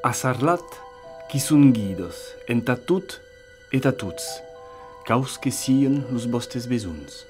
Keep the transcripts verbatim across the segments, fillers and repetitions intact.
A Sarlat, qu'i son guidas entà tot e tà tots, quaus que sian los vòstes besonhs.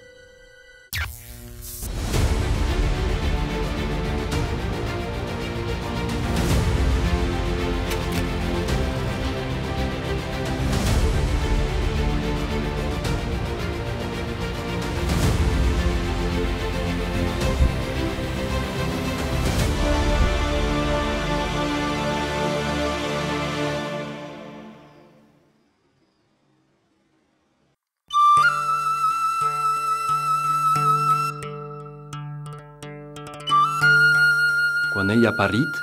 Quan èi aparit,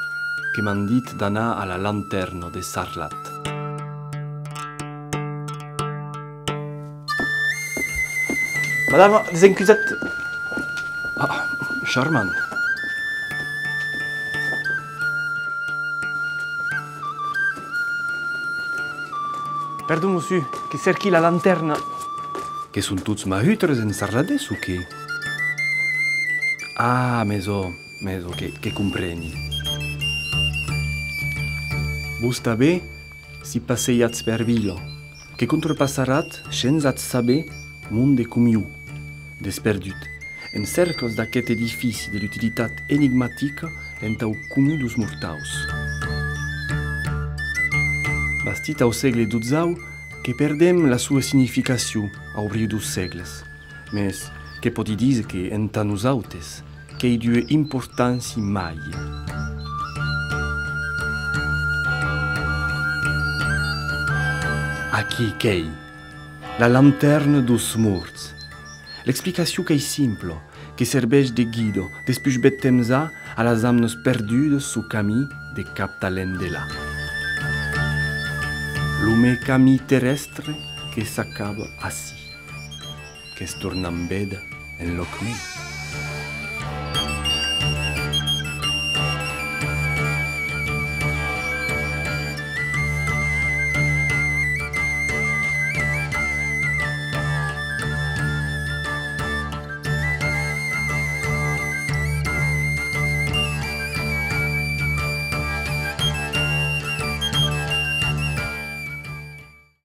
que m'an dit d'anar a la lantèrna de Sarlat. Madama, desencusatz. Ah, charmant. Perdon, mossur, que cerqui la lantèrna. Que son tots mahutres en Sarladés o qué? Ah, mes ò, mes ò, que, que compreni. Vos tanben, si passejatz per vila, que contrapassaràtz shens at saber monde com jo, desperdut, en cèrcas d'aqueth edifici de l'utilitat enigmatica entau comun deus mortaus. Bastit au sègle dotzau, que perdem la sua significacion au briu deus sègles, mes que pòdi díser que entà nosautes qu'ei d'ua importància mai. Aquí qu'ei la lantèrna deus mòrts. L'explicacion qu'ei simpla, que serveish de guida despuish bèth temps a, a las amnas perdudas suu camin de cap tà l'endelà. Lo me camin terrèstre que s'acaba ací. Que's tornam véder en lòc mei.